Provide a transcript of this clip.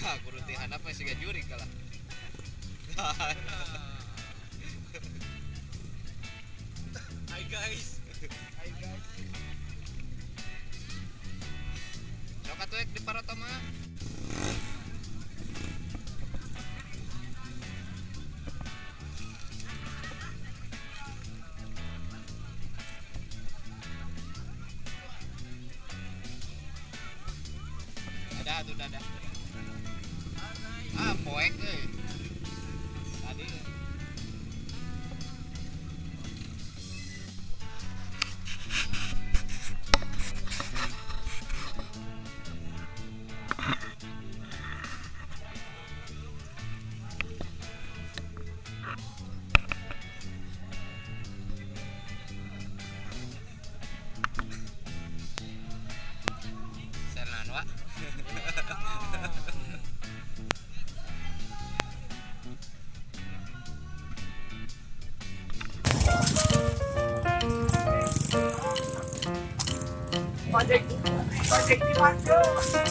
Kudu ti handap mah siga jurig kalah. Hai guys. Hai guys. Sok atuh ek di paroto mah. Dadah tuh dadah. Ah, poek euy. Tadi Sernan wa. Project, project di mana?